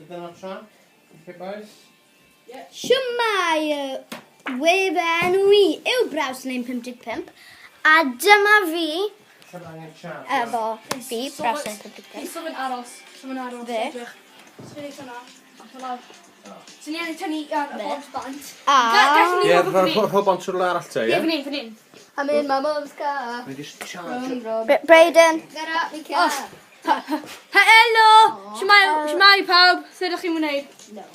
Dipyn o trac. Okay, boys? Shwmae, web enw i yw Brawslein 55 a dyma fi Siwr angen charge. efo fi, Brawslein 55. So fe'n aros. So fe'n aros. Fe. Edrych. So fe'n eithaf na. Ac lawr. So ni angen tynnu ar y bob bant. A Gallwn ni Ie, rhoi fan hyn. rho bont rhywle arall te, Ie, ie? fan hyn, fan hyn. I'm in my mum's car. Mae jyst charge. Brayden, Get out my car. Helo! Shwmae, shwmae pawb. Sut ydych chi'n wneud? No.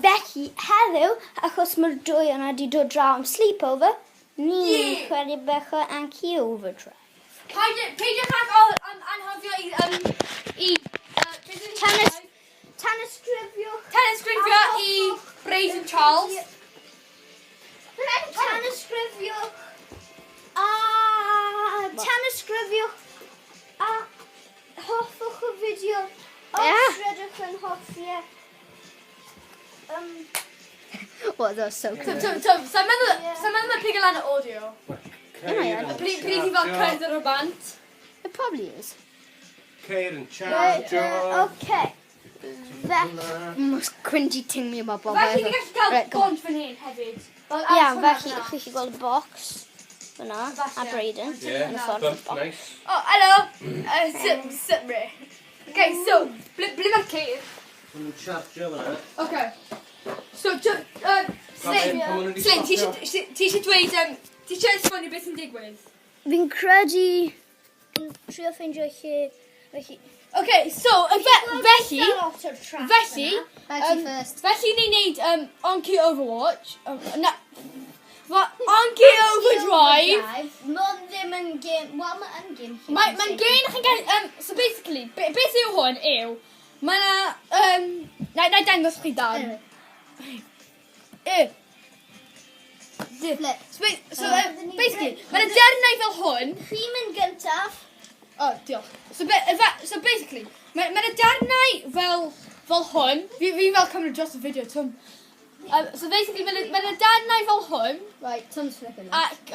felly heddiw, achos mae'r dwy yna wedi dod draw am sleepover, ni'n Ie. chwarae bach o Anki Overdrive. Peidiwch ag anghofio i... i beth yw- Tennis, tanysgrifiwch. Tanysgrifio i Braden Charles. Tanysgrifiwch. A tanysgrifiwch. A hoffwch y fideo. Os rydych yn hoffi e. What, that was so cool. So, so, so, sa'n meddwl, sa'n meddwl mae pigo lan y audio. Pryd pryd i fel cerdded o'r bant. It probably is. Ceir yn Right, charge. okay. Fe- Most cringy thing me about Bob Felly ever. ni gallu cael Right, go on. bont fan hyn hefyd. Fel ar Iawn, hwnna felly fan'na. chi chi gweld y box fyna a Falle. Brayden Ie, yn y ffordd o'r bump, box. nice. Oh, hello! Sip, Ray. Okay, so, ble, ble mae'r ceir? Maen nhw'n charge fyna. Okay. So, Slane, Pam maen nhw 'di Slane, ti stopio? eisiau dweud, ti eisiau esbonio beth sy'n digwydd? Fi'n credu yn trio ffeindio lle felly Okay, so, felly, lot o'r track felly, Betty first. felly ni'n neud Anki Overwatch. Na, Anki Overdrive. Mae'n ddim yn gêm, wel mae yn gêm. Mae'n ma gêm chi'n gael, so basically, beth yw hwn yw, mae na, na i dangos chi dan. Anyway, E. flip. So, basically, mae yna dernau fel hwn. Chi'n mynd gyntaf. Oh, diolch. So, so basically, mae ma yna darnau fel, fel hwn. Fi, fi fel cymryd dros y fideo, Twm. So basically, mae yna ma darnau fel hwn. Right, Tom's flipping. Ac,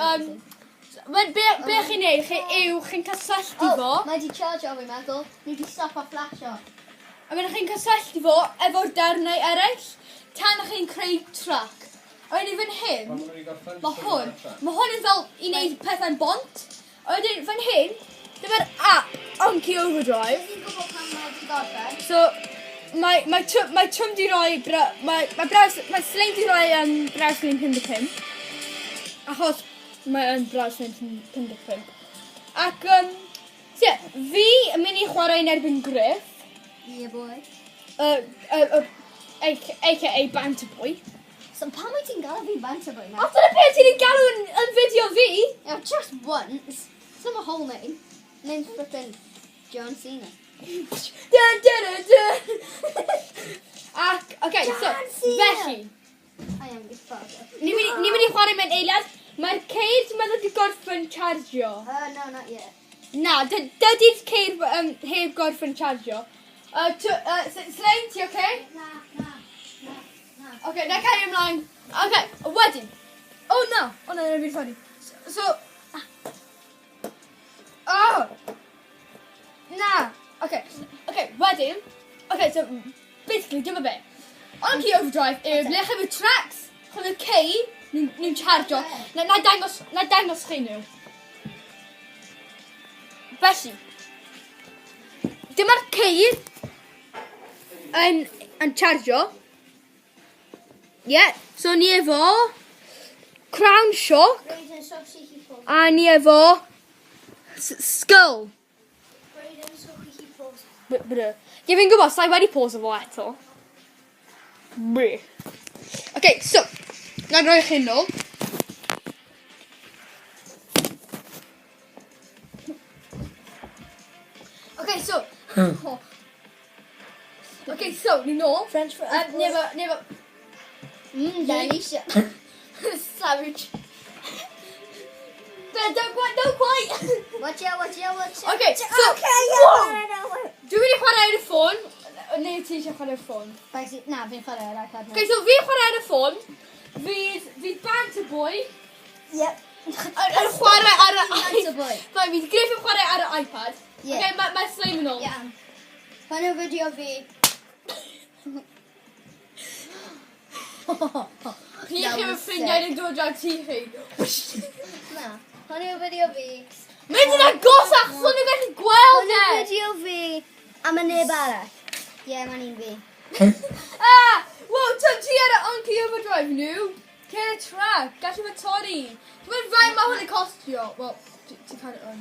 so, be, be chi'n neud, chi yw, chi'n cysylltu fo. Oh, mae di charge o fi'n meddwl. Ni di stop a flash o. A wedyn chi'n cysylltu fo efo'r darnau eraill, tan chi'n creu track. A wedyn fan hyn, Pam maen nhw 'di gorffen? mae hwn, mae hwn yn fel i wneud pethau'n bont. A wedyn fan hyn, dyma'r app Anki Overdrive. Fi'n gwybod pan mae di gorffen. So, mae, mae, Twm, mae Twm di roi, bra, mae, mae, braws, mae Slane di roi Brawslein 55. Achos mae yn Brawslein 55. Ac, so yeah, fi yn mynd i chwarae yn erbyn Griff. Yeah, boy. AKA Banter Boy. So pam wyt ti'n galw fi banter boy now? A dyna beth ti'n ei galw yn fideo fi? Yeah, just once. It's not my whole name. Name's flipping John Cena. Dun, dun, dun, dun. Ac, okay, so, John Cena. felly, I am your father. ni'n mynd, ni mynd i chwarae mewn eiliad. Mae'r ceir, ti'n meddwl, di gorffen chargio. No, not yet. Na, dydy'r ceir heb gorffen chargio. Slane, ti okay? Na, na, na, na. Okay, na cario ymlaen. Okay, wedyn. Oh no, oh no, no, fi'n funny. So, oh! Na! Okay, okay, wedyn. Okay, so, basically, dyma be. Anki Overdrive yw ble chi efo tracks, chi efo ceir, nhw'n chargio. Na, na dangos chi nhw. Felly, dyma'r ceir yn chargio. Ie, yeah, so ni efo Crown Shock Brayden, so chi chi pause. a ni efo Skull. Brayden, so chi chi pause. Brr. Ie, fi'n gwybod, sa'i wedi pause fo eto. Brr. Okay, so, na roi chi nôl. Okay, so... Oh. Okay, so, ni nôl. French for Ni efo... Delicious. Savage. No, don't quite, don't quite. Watch out, watch out, watch out. Okay, so... Okay, Whoa! yeah, Dwi'n mynd i chwarae ar y ffôn. Neu ti eisiau chwarae ar y ffôn? Basically, na, fi'n chwarae ar iPad Okay, so fi'n chwarae ar y ffôn. Fydd Banter Boy Yep. yn chwarae ar y Banter Boy. Mae fydd Griff yn chwarae ar y iPad. Yeah. Okay, mae Slane yn ôl. Iawn. Hwn yw fideo fi. Chi chi efo ffrindiau yn dod draw tŷ chi. Na. Hwn yw fideo fi. Mynd yn agosach so nhw'n gallu gweld Hwn e! yw fideo fi am y neb arall. Ie, yeah, mae'n un fi. Ah! Wow, ti ar y Anki Overdrive nhw. Ceir y track, gallu fe torri. Ti'n mynd faint mae hwn yn costio? Wel, ti'n cael yn.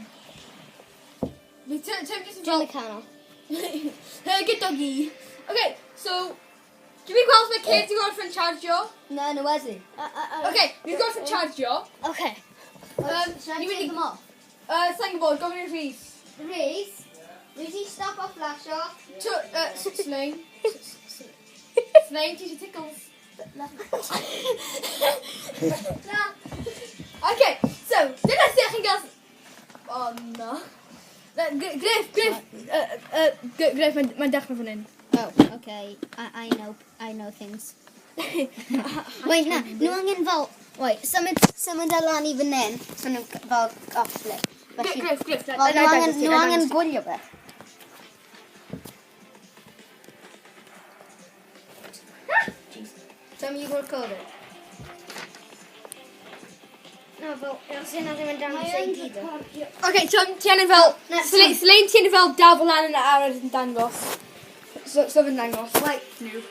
Ti'n just yn Dwi'n y canol. Hey, good doggy. Okay, so, dwi'n gweld mae Kate ti'n gorffen chargio? Na, no, Wesley. Okay, ni'n gorffen chargio. Okay. Should I take them off? Sa'n gwybod, gofyn i'r Rhys. Rhys, Rhys i stop off flash off. Sling. Sling, ti eisiau tickles. Na. Okay, so, dyna sut chi'n gael... Oh, na. Griff, Griff, Griff, mae'n dechrau fan hyn. Oh, okay. I know things. Wait, na. Nhw angen fel... Wait, symud e lan i fan hyn. So nhw fel off flip. Felly, Griff, Griff, fel nhw angen gwylio fe. Tom, you record it. No, fel, os yna ddim yn dangos ei gyd. Okay, so ti angen fel... Na, Sling ti angen fel dal fel lan yn y ar yn dangos. So fe'n dangos. Wait. Nhw.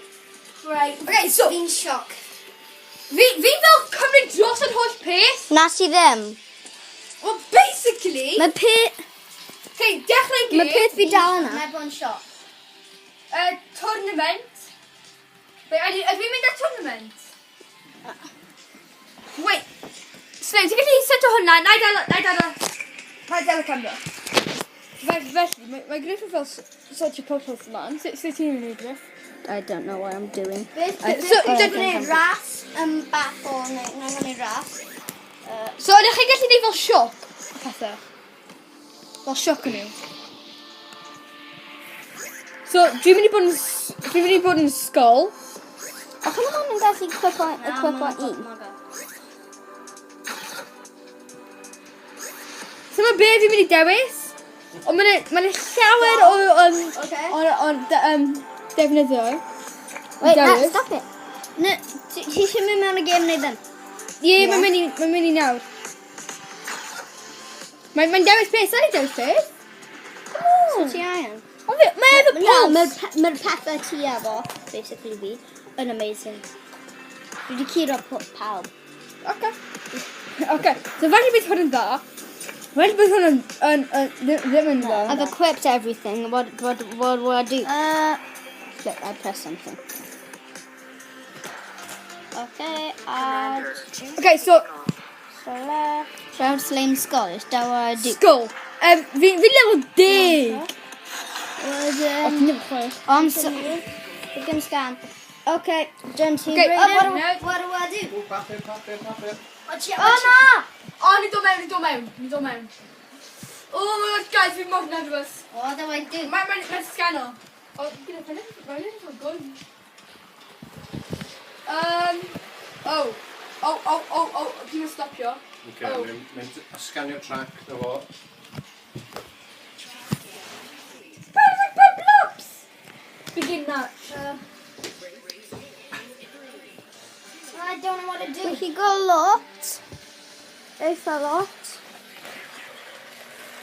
Right. Okay, so... Fi'n sioc. Fi fel cymryd dros yr holl peth. Na ti ddim. Well, basically... Mae peth... Okay, dechrau Mae gêm. peth fi dal yna. Mae bod yn sioc. Tournament. Wait, ydw i'n mynd ar tournament? Wait. Slim, ti'n gallu set o hwnna? Na i dal y camera. Felly, mae Griff yn fel such a purpose man. Sut ti'n mynd i Griff? I don't know what I'm doing. Beth So, dwi'n gwneud ras yn battle neu na'n gwneud ras. So, ydych chi'n gallu gwneud fel sioc? Pethau. Fel sioc yn nhw. So, dwi'n mynd i bod yn... Dwi'n mynd i bod yn skull. A come on yn gallu clipo un. So mae be fi'n mynd i dewis? Ond mae'n ma llawer o, Okay. o defnyddio. Wait, na, Dewis. stop it. No, ti eisiau mynd mewn y gêm neu ddim? Ie, mae'n mynd i nawr. Mae'n dewis beth, sa'n i dewis beth? So ti angen? Ond mae efo Na, pulse. mae'r pethau ti efo, basically fi, yn amazing. Dwi wedi curo pawb. Okay. Okay, so falle bydd hwn yn dda. Falle bydd hwn yn ddim yn dda. I've equipped everything. What do I do? Flip, I press something. Okay, add Okay, so, select. Shroud Flame Skull. Is that what I do? skull. Fi level 10. Wedyn... O, ti'n chwech. Oh, I'm so... Begin scan. Okay, done ti. Okay, What, What do I do? O, papur, papur, papur. Oh, na! O, ni dod mewn, ni dod mewn, ni dod mewn. Oh my God, guys, fi'n mor nervous. What do I do? Mae'n scanno. O, gyda pen, mae'n edrych fel gun. Oh, dwi'n mynd stopio. Okay, Oh. mae'n sganio track na fo. Perfect blobs! Begin match. I don't know what to do. We got a lot. Eitha lot.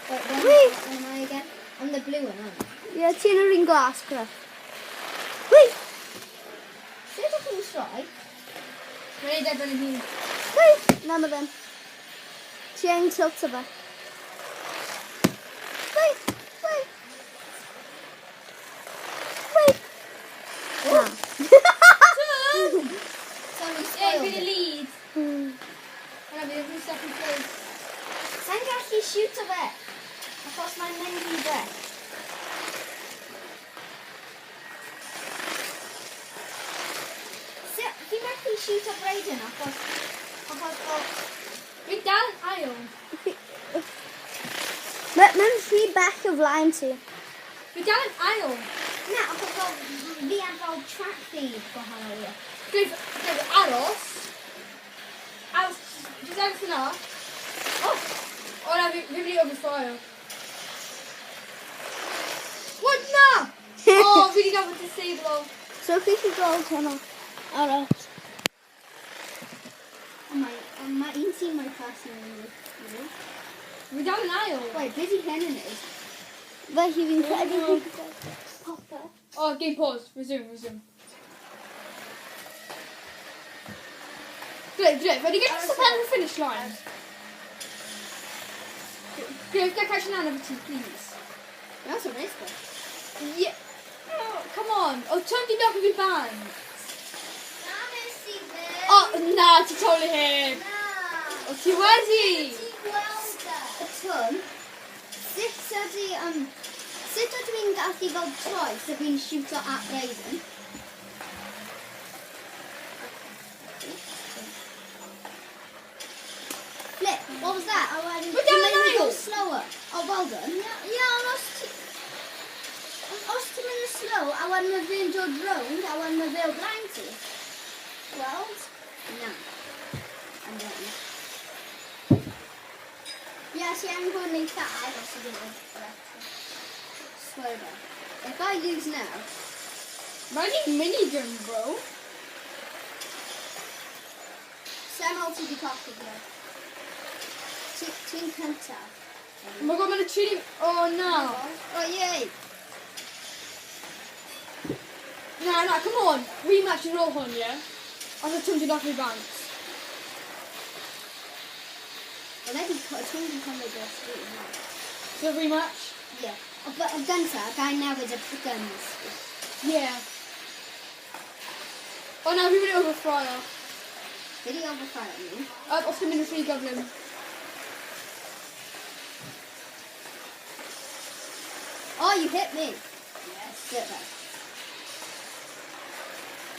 Wait, when am I again? I'm the blue one, aren't I? Ie, ti'n yr un glas, Griff. Wait! Sut ydych chi'n troi? Mae'n neud erbyn i hun. Wait! Na, mae ddim. Ti angen tilto fe. Wait! Wait! Wait! Na. Sorry, Ie, spoiled fi'n y it. lead. Hwnna, fi'n second place. Sa'n gallu shoot o fe? Achos mae'n mynd i fe. Fi'n methu shoot o Brayden achos fel... Fi'n dal yn ail. Mae'n rhy bell o flaen ti. Fi'n dal yn ail. Na, achos fel fi ar fel track fi gwahanol ie. Griff, Griff, aros. Aros, just aros yna. Oh, o na, fi'n mynd i overfire. What na? Oh, fi wedi gael fy disable. So chi chi gweld hwnna. Aros. O, mae, ond mae un tîm o'i pas yn nhw. Fi dal yn ail. Wait, beth i hyn yn neud? Felly fi'n credu chi popeth. Oh, game pause. Resume, resume. Griff, Griff, wedi get to the finish line? Griff, get catch an efo ti, please. That's a race car. Yeah. Oh, come on. Oh, turn di knock fi band. Na, nes i ddim. Oh, na, ti totally heb. Na. O, ti wedi. Ti gweld e. Y twn, sut ydy, sut ydw i'n gallu fel troi so fi'n shooto at Raven? Flip, what was that? A wedyn... We're down You made me go aisle. slower. Oh, well done. Ie, ie, ond os ti... Os ti'n mynd yn slow, a wedyn mae fe'n dod rownd, a wedyn mae fe o blaen ti. Gweld? Na. I'm done. Ie, ti angen bod yn eitha agos i gyda Slow down. If I lose now, Mae'n i'n minigun, bro. Sem ti di colli gyda. ti'n cyntaf. Oh my god, mae'n y tri... Oh, na. Oh, yay! Na, na, come on. Rematch yn ôl hwn, ie? Os y tŵm di knock fi bant. Well, wedi ti'n di cymryd dros fi. So rematch? Yeah. O, but o gyntaf, ga i newid y guns. Yeah. Oh na, fi'n mynd i overfryo. Fi di overfire ni. Os ti'n mynd yn rhy gyflym. Oh, you hit me! Yes. Get back.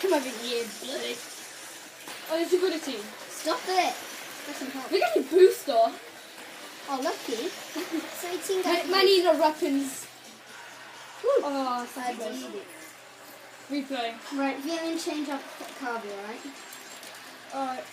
Come over here, blood. Oh, nes i gwrdd ti? Stop it! That's some help. Fi gallu boosto. Oh, lucky. So ti'n gallu... Mae'n un o'r weapons. Oh, Ydy. sad. Replay. Right, fi angen change up car fi, alright? Alright.